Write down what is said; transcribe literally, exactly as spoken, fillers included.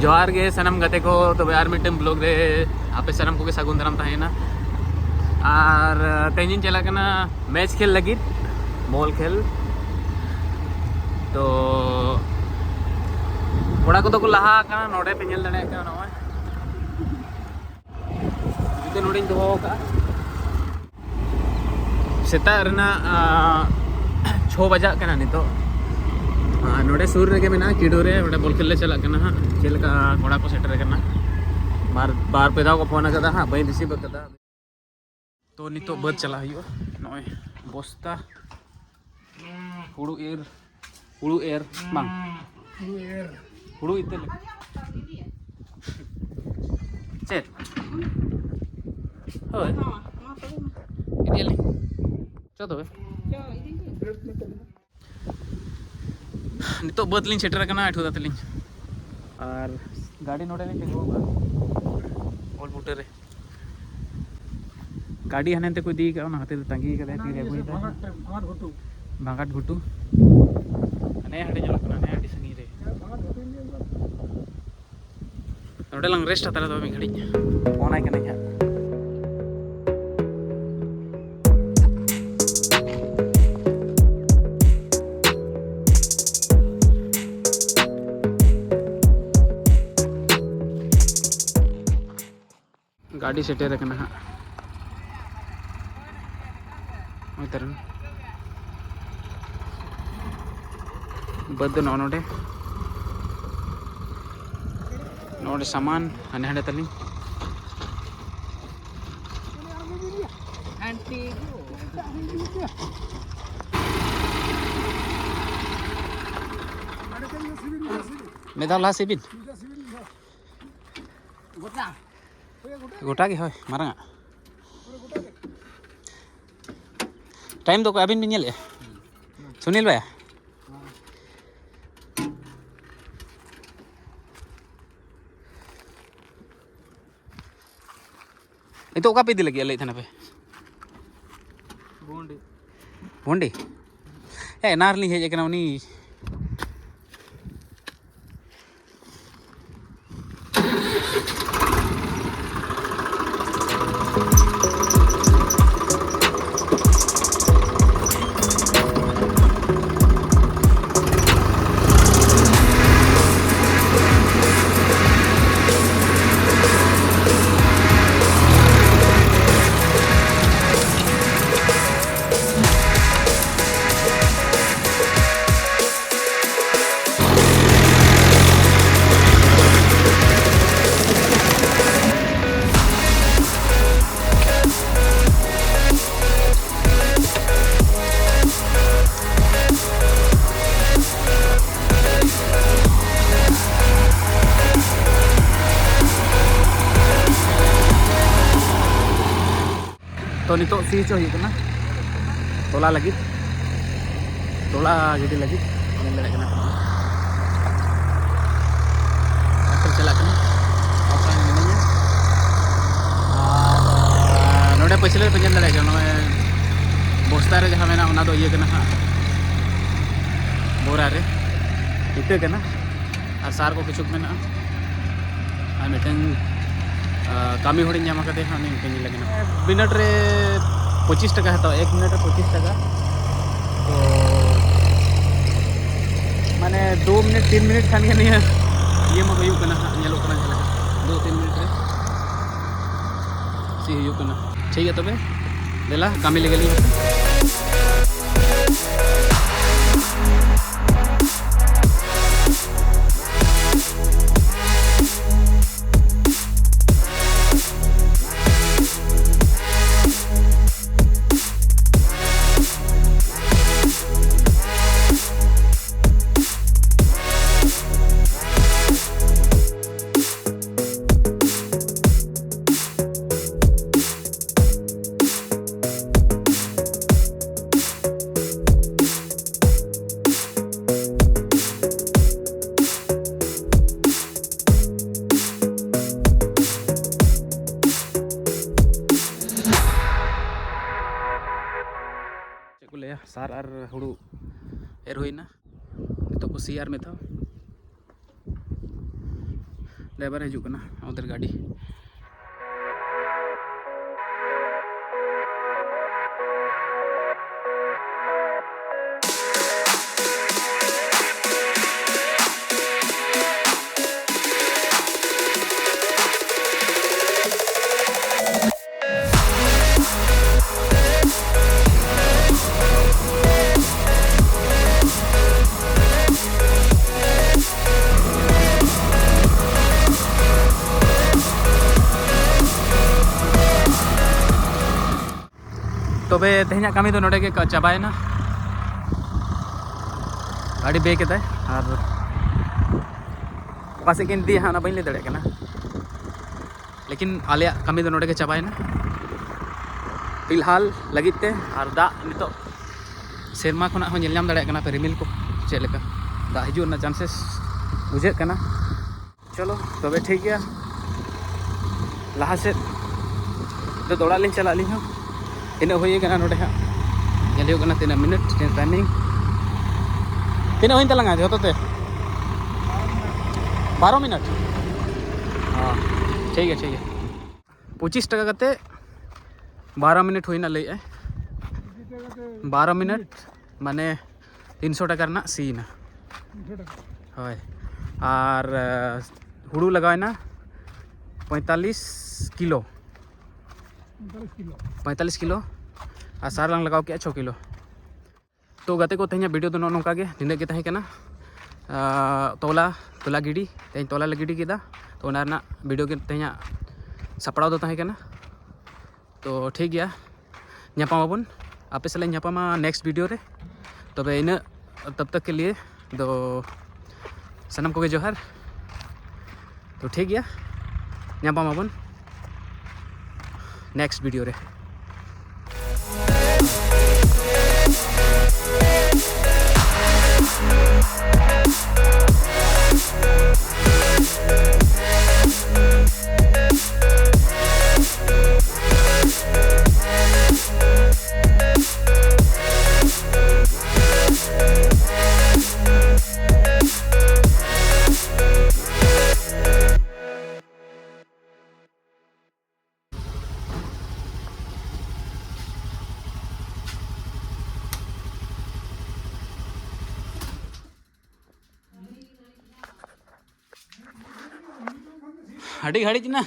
ᱡᱚᱦᱟᱨ ᱜᱮ ᱥᱟᱱᱟᱢ ᱜᱟᱛᱮ ᱠᱚ᱾ ᱛᱚᱵᱮ ᱟᱨ ᱢᱤᱫᱴᱮᱱ ᱵᱞᱚᱜ ᱨᱮ ᱟᱯᱮ ᱥᱟᱱᱟᱢ ᱠᱚᱜᱮ ᱥᱟᱹᱜᱩᱱ ᱫᱟᱨᱟᱢ ᱛᱟᱦᱮᱸᱭᱮᱱᱟ᱾ ᱟᱨ ᱛᱮᱦᱮᱧᱤᱧ ᱪᱟᱞᱟᱜ ᱠᱟᱱᱟ ᱢᱮᱪ ᱠᱷᱮᱞ ᱞᱟᱹᱜᱤᱫ, ᱵᱚᱞ ᱠᱷᱮᱞ᱾ ᱛᱚ ᱠᱚᱲᱟ ᱠᱚᱫᱚ ᱠᱚ ᱞᱟᱦᱟ ᱟᱠᱟᱱᱟ, ᱱᱚᱰᱮ ᱯᱮ ᱧᱮᱞ ᱫᱟᱲᱮᱭᱟᱜ ᱠᱟᱱᱟ᱾ ᱱᱚᱜᱼᱚᱭ ᱡᱩᱛᱟᱹ ᱱᱚᱰᱮᱧ ᱫᱚᱦᱚ ᱟᱠᱟᱫᱼᱟ᱾ ᱥᱮᱛᱟᱜ ᱨᱮᱱᱟᱜ ᱪᱷᱚ ᱵᱟᱡᱟᱜ ᱠᱟᱱᱟ ᱱᱤᱛᱚᱜ᱾ ᱟᱨ ᱱᱚᱰᱮ ᱥᱩᱨ ᱨᱮᱜᱮ ᱢᱮᱱᱟᱜᱼᱟ ᱠᱤᱰᱳ ᱨᱮ, ᱚᱸᱰᱮ ᱵᱚᱞ ᱠᱷᱮᱞ ᱞᱮ ᱪᱟᱞᱟᱜ ᱠᱟᱱᱟ ᱦᱟᱸᱜ᱾ ᱪᱮᱫ ᱞᱮᱠᱟ ᱠᱚᱲᱟ ᱠᱚ ᱥᱮᱴᱮᱨ ᱟᱠᱟᱱᱟ, ᱵᱟᱨ ᱵᱟᱨ ᱯᱮ ᱫᱷᱟᱣ ᱠᱚ ᱯᱷᱳᱱ ᱟᱠᱟᱫᱟ ᱦᱟᱸᱜ, ᱵᱟᱹᱧ ᱨᱤᱥᱤᱵᱷ ᱟᱠᱟᱫᱟ᱾ ᱛᱚ ᱱᱤᱛᱚᱜ ᱵᱟᱹᱫᱽ ᱪᱟᱞᱟᱜ ᱦᱩᱭᱩᱜᱼᱟ᱾ ᱱᱚᱜᱼᱚᱭ ᱵᱚᱥᱛᱟ ᱦᱩᱲᱩ ᱮᱨ, ᱦᱩᱲᱩ ᱮᱨ ᱵᱟᱝ, ᱦᱩᱲᱩ ᱮᱨ, ᱦᱩᱲᱩ ᱤᱛᱟᱹ ᱞᱮᱠᱟ᱾ ᱪᱮᱫ? ᱦᱳᱭ, ᱤᱫᱤᱭᱟᱞᱤᱧ᱾ ᱪᱚ ᱛᱚᱵᱮ᱾ ᱱᱤᱛᱚᱜ ᱵᱟᱹᱫᱽ ᱞᱤᱧ ᱥᱮᱴᱮᱨ ᱟᱠᱟᱱᱟ ᱟᱹᱴᱷᱩᱫᱟ ᱛᱟᱹᱞᱤᱧ᱾ ᱟᱨ ᱜᱟᱹᱰᱤ ᱱᱚᱰᱮ ᱞᱤᱧ ᱛᱤᱸᱜᱩ ᱟᱠᱟᱫᱼᱟ, ᱯᱳᱞ ᱵᱩᱴᱟᱹ ᱨᱮ᱾ ᱜᱟᱹᱰᱤ ᱦᱟᱱᱮ ᱦᱟᱱᱛᱮ ᱠᱚ ᱤᱫᱤ ᱟᱠᱟᱫᱼᱟ, ᱚᱱᱟ ᱠᱷᱟᱹᱛᱤᱨ ᱛᱟᱺᱜᱤ ᱟᱠᱟᱫᱟᱭ, ᱛᱤᱨᱮ ᱟᱹᱜᱩᱭᱮᱫᱟᱭ᱾ ᱵᱷᱟᱸᱜᱟᱴ ᱜᱷᱩᱴᱩ᱾ ᱵᱷᱟᱸᱜᱟᱴ ᱜᱷᱩᱴᱩ᱾ ᱦᱟᱱᱮ ᱦᱟᱸᱰᱮ ᱧᱮᱞᱚᱜ ᱠᱟᱱᱟ, ᱦᱟᱱᱮ ᱟᱹᱰᱤ ᱥᱟᱺᱜᱤᱧ ᱨᱮ᱾ ᱱᱚᱰᱮ ᱞᱟᱝ ᱨᱮᱥᱴ ᱦᱟᱛᱟᱲᱟ ᱛᱚᱵᱮ ᱢᱤᱫ ᱜᱷᱟᱹᱲᱤᱡ, ᱯᱷᱳᱱ ᱟᱭ ᱠᱟᱹᱱᱟᱹᱧ ᱦᱟᱸᱜ᱾ ᱜᱟᱹᱰᱤ ᱥᱮᱴᱮᱨ ᱟᱠᱟᱱᱟ ᱦᱟᱸᱜ᱾ ᱱᱚᱜᱼᱚᱭ ᱛᱟᱨᱟᱝ᱾ ᱵᱟᱹᱫᱽ ᱫᱚ ᱱᱚᱜᱼᱚ ᱱᱚᱰᱮ, ᱱᱚᱰᱮ ᱥᱟᱢᱟᱱ ᱦᱟᱸᱰᱮ ᱦᱟᱸᱰᱮ ᱛᱟᱹᱞᱤᱧ᱾ ᱢᱤᱫ ᱫᱷᱟᱣ ᱞᱟᱦᱟ ᱥᱮᱫ ᱵᱤᱱ᱾ ᱜᱚᱴᱟ ᱜᱮ, ᱦᱳᱭ, ᱢᱟᱨᱟᱝ ᱟᱜ᱾ ᱴᱟᱭᱤᱢ ᱫᱚ ᱚᱠᱚᱭ ᱟᱹᱵᱤᱱ ᱵᱤᱱ ᱧᱮᱞᱮᱫᱼᱟ? ᱥᱩᱱᱤᱞ ᱵᱷᱟᱭᱟ? ᱱᱤᱛᱚᱜ ᱚᱠᱟ ᱯᱮ ᱤᱫᱤ ᱞᱟᱹᱜᱤᱫ ᱞᱟᱹᱭᱮᱫ ᱛᱟᱦᱮᱱᱟ ᱯᱮ? ᱵᱷᱩᱱᱰᱤ᱾ ᱵᱷᱩᱱᱰᱤ? ᱦᱮᱸ, ᱮᱱᱟᱱ ᱨᱮᱞᱤᱧ ᱦᱮᱡ ᱟᱠᱟᱱᱟ, ᱩᱱᱤ ᱱᱤᱛᱚᱜ ᱥᱤ ᱦᱚᱪᱚ ᱦᱩᱭᱩᱜ ᱠᱟᱱᱟ ᱛᱚᱞᱟ ᱞᱟᱹᱜᱤᱫ, ᱛᱚᱞᱟ ᱜᱤᱰᱤ ᱞᱟᱹᱜᱤᱫ᱾ ᱧᱮᱞ ᱫᱟᱲᱮᱭᱟᱜ ᱠᱟᱱᱟ ᱯᱮ, ᱴᱨᱟᱠᱴᱟᱨ ᱪᱟᱞᱟᱜ ᱠᱟᱱᱟ᱾ ᱚᱠᱟ ᱨᱮ ᱢᱤᱱᱟᱹᱧᱟ? ᱟᱨ ᱱᱚᱰᱮ ᱯᱟᱹᱪᱷᱞᱟᱹ ᱨᱮᱯᱮ ᱧᱮᱞ ᱫᱟᱲᱮᱭᱟᱜ ᱠᱟᱱᱟ, ᱱᱚᱜᱼᱚᱭ ᱵᱚᱥᱛᱟ ᱨᱮ ᱡᱟᱦᱟᱸ ᱢᱮᱱᱟᱜᱼᱟ, ᱚᱱᱟ ᱫᱚ ᱤᱭᱟᱹ ᱠᱟᱱᱟ ᱦᱟᱸᱜ, ᱵᱳᱨᱟ ᱨᱮ ᱤᱛᱟᱹ ᱠᱟᱱᱟ᱾ ᱟᱨ ᱥᱟᱨ ᱠᱚ ᱠᱤᱪᱷᱩ ᱢᱮᱱᱟᱜᱼᱟ᱾ ᱟᱨ ᱢᱤᱫᱴᱮᱱ, ᱟ, ᱠᱟᱹᱢᱤ ᱦᱚᱲᱤᱧ ᱧᱟᱢ ᱟᱠᱟᱫᱮᱭᱟ ᱦᱟᱸᱜ, ᱩᱱᱤ ᱢᱤᱫᱴᱮᱱ ᱧᱮᱞᱮ ᱠᱟᱱᱟ᱾ ᱢᱤᱱᱤᱴ ᱨᱮ ᱯᱚᱸᱪᱤᱥ ᱴᱟᱠᱟ ᱦᱟᱛᱟᱣᱟ, ᱮᱠ ᱢᱤᱱᱤᱴ ᱨᱮ ᱯᱚᱸᱪᱤᱥ ᱴᱟᱠᱟ᱾ ᱛᱚ ᱢᱟᱱᱮ ᱫᱩ ᱢᱤᱱᱤᱴ ᱛᱤᱱ ᱢᱤᱱᱤᱴ ᱠᱷᱟᱱ ᱜᱮ ᱱᱤᱭᱟᱹ ᱤᱭᱟᱹ ᱢᱟ ᱦᱩᱭᱩᱜ ᱠᱟᱱᱟ ᱦᱟᱸᱜ, ᱧᱮᱞᱚᱜ ᱠᱟᱱᱟ ᱡᱟᱦᱟᱸ ᱞᱮᱠᱟ ᱫᱩ ᱛᱤᱱ ᱢᱤᱱᱤᱴ ᱨᱮ ᱥᱤ ᱦᱩᱭᱩᱜ ᱠᱟᱱᱟ᱾ ᱴᱷᱤᱠ ᱜᱮᱭᱟ, ᱛᱚᱵᱮ ᱫᱮᱞᱟ ᱠᱟᱹᱢᱤ ᱞᱮᱜᱮ ᱞᱤᱧ᱾ ᱪᱮᱫ ᱠᱚ ᱞᱟᱹᱭᱟ, ᱥᱟᱨ ᱟᱨ ᱦᱩᱲᱩ ᱮᱨ ᱦᱩᱭᱱᱟ᱾ ᱱᱤᱛᱚᱜ ᱠᱚ ᱥᱤᱭᱟ ᱟᱨ ᱢᱤᱫ ᱫᱷᱟᱣ᱾ ᱰᱨᱟᱭᱵᱷᱟᱨ ᱦᱤᱡᱩᱜ ᱠᱟᱱᱟ, ᱟᱢᱟᱫᱮᱨ ᱜᱟᱹᱰᱤ᱾ ᱛᱚᱵᱮ ᱛᱮᱦᱮᱧᱟᱜ ᱠᱟᱹᱢᱤ ᱫᱚ ᱱᱚᱰᱮ ᱜᱮ ᱪᱟᱵᱟᱭᱮᱱᱟ᱾ ᱟᱹᱰᱤ ᱵᱮ ᱠᱮᱫᱟᱭ, ᱟᱨ ᱚᱠᱟ ᱥᱮᱫ ᱠᱤᱱ ᱤᱫᱤᱭᱟ ᱦᱟᱸᱜ, ᱚᱱᱟ ᱵᱟᱹᱧ ᱞᱟᱹᱭ ᱫᱟᱲᱮᱭᱟᱜ ᱠᱟᱱᱟ᱾ ᱞᱮᱠᱤᱱ ᱟᱞᱮᱭᱟᱜ ᱠᱟᱹᱢᱤ ᱫᱚ ᱱᱚᱰᱮ ᱜᱮ ᱪᱟᱵᱟᱭᱮᱱᱟ᱾ ᱯᱷᱤᱞᱦᱟᱞ ᱞᱟᱹᱜᱤᱫ ᱛᱮ᱾ ᱟᱨ ᱫᱟᱜ ᱱᱤᱛᱚᱜ ᱥᱮᱨᱢᱟ ᱠᱷᱚᱱᱟᱜ ᱦᱚᱸ ᱧᱮᱞ ᱧᱟᱢ ᱫᱟᱲᱮᱭᱟᱜ ᱠᱟᱱᱟ ᱯᱮ, ᱨᱤᱢᱤᱞ ᱠᱚ ᱪᱮᱫ ᱞᱮᱠᱟ ᱫᱟᱜ ᱦᱤᱡᱩᱜ ᱨᱮᱱᱟᱜ ᱪᱟᱱᱥᱮᱥ ᱵᱩᱡᱷᱟᱹᱜ ᱠᱟᱱᱟ᱾ ᱪᱚᱞᱚ ᱛᱚᱵᱮ ᱴᱷᱤᱠ ᱜᱮᱭᱟ, ᱞᱟᱦᱟ ᱥᱮᱫ ᱫᱚ ᱚᱲᱟᱜ ᱞᱤᱧ ᱪᱟᱞᱟᱜ ᱟᱹᱞᱤᱧ ᱦᱚᱸ᱾ ᱛᱤᱱᱟᱹᱜ ᱦᱩᱭ ᱠᱟᱱᱟ ᱱᱚᱰᱮ ᱦᱟᱸᱜ ᱧᱮᱞ ᱦᱩᱭᱩᱜ ᱠᱟᱱᱟ, ᱛᱤᱱᱟᱹᱜ ᱢᱤᱱᱤᱴ, ᱛᱤᱱᱟᱹᱜ ᱴᱟᱭᱢᱤᱝ, ᱛᱤᱱᱟᱹᱜ ᱦᱩᱭᱮᱱ ᱛᱟᱞᱟᱝᱟ ᱡᱷᱚᱛᱚ ᱛᱮ? ᱵᱟᱨᱚ ᱢᱤᱱᱤᱴ᱾ ᱦᱚᱸ, ᱴᱷᱤᱠ ᱜᱮᱭᱟ, ᱴᱷᱤᱠ ᱜᱮᱭᱟ᱾ ᱯᱚᱸᱪᱤᱥ ᱴᱟᱠᱟ ᱠᱟᱛᱮ ᱵᱟᱨᱚ ᱢᱤᱱᱤᱴ ᱦᱩᱭᱱᱟ ᱞᱟᱹᱭᱮᱫᱼᱟᱭ᱾ ᱵᱟᱨᱚ ᱢᱤᱱᱤᱴ ᱢᱟᱱᱮ ᱛᱤᱱᱥᱚ ᱴᱟᱠᱟ ᱨᱮᱱᱟᱜ ᱥᱤᱭᱮᱱᱟ᱾ ᱦᱳᱭ, ᱟᱨ ᱦᱩᱲᱩ ᱞᱟᱜᱟᱣᱮᱱᱟ ᱯᱚᱸᱭᱛᱟᱞᱤᱥ ᱠᱤᱞᱳ᱾ ᱯᱚᱸᱭᱛᱟᱞᱤᱥ ᱠᱤᱞᱳ᱾ ᱟᱨ ᱥᱟᱨ ᱞᱟᱝ ᱞᱟᱜᱟᱣ ᱠᱮᱜᱼᱟ ᱪᱷᱚ ᱠᱤᱞᱳ᱾ ᱛᱚ ᱜᱟᱛᱮ ᱠᱚ, ᱛᱮᱦᱮᱧᱟᱜ ᱵᱷᱤᱰᱤᱭᱳ ᱫᱚ ᱱᱚᱜᱼᱚ ᱱᱚᱝᱠᱟ ᱜᱮ, ᱱᱤᱱᱟᱹᱜ ᱜᱮ ᱛᱟᱦᱮᱸ ᱠᱟᱱᱟ᱾ ᱟᱨ ᱛᱚᱞᱟ, ᱛᱚᱞᱟ ᱜᱤᱰᱤ, ᱛᱮᱦᱮᱧ ᱛᱚᱞᱟ ᱞᱮ ᱜᱤᱰᱤ ᱠᱮᱫᱟ᱾ ᱛᱚ ᱚᱱᱟ ᱨᱮᱱᱟᱜ ᱵᱷᱤᱰᱤᱭᱳ ᱜᱮ ᱛᱮᱦᱮᱧᱟᱜ ᱥᱟᱯᱲᱟᱣ ᱫᱚ ᱛᱟᱦᱮᱸ ᱠᱟᱱᱟ᱾ ᱛᱚ ᱴᱷᱤᱠ ᱜᱮᱭᱟ, ᱧᱟᱯᱟᱢ ᱟᱵᱚᱱ, ᱟᱯᱮ ᱥᱟᱞᱟᱜ ᱤᱧ ᱧᱟᱯᱟᱢᱟ ᱱᱮᱠᱥᱴ ᱵᱷᱤᱰᱤᱭᱳ ᱨᱮ᱾ ᱛᱚᱵᱮ ᱤᱱᱟᱹᱜ, ᱛᱚᱵ ᱛᱚᱠ ᱠᱮ ᱞᱤᱭᱮ ᱫᱚ ᱥᱟᱱᱟᱢ ᱠᱚᱜᱮ ᱡᱚᱦᱟᱨ᱾ ᱛᱚ ᱴᱷᱤᱠ ᱜᱮᱭᱟ, ᱧᱟᱯᱟᱢ ᱟᱵᱚᱱ ᱱᱮᱠᱥᱴ ᱵᱷᱤᱰᱤᱭᱳ ᱨᱮ᱾ ᱟᱹᱰᱤ ᱜᱷᱟᱹᱲᱤᱡ ᱮᱱᱟ᱾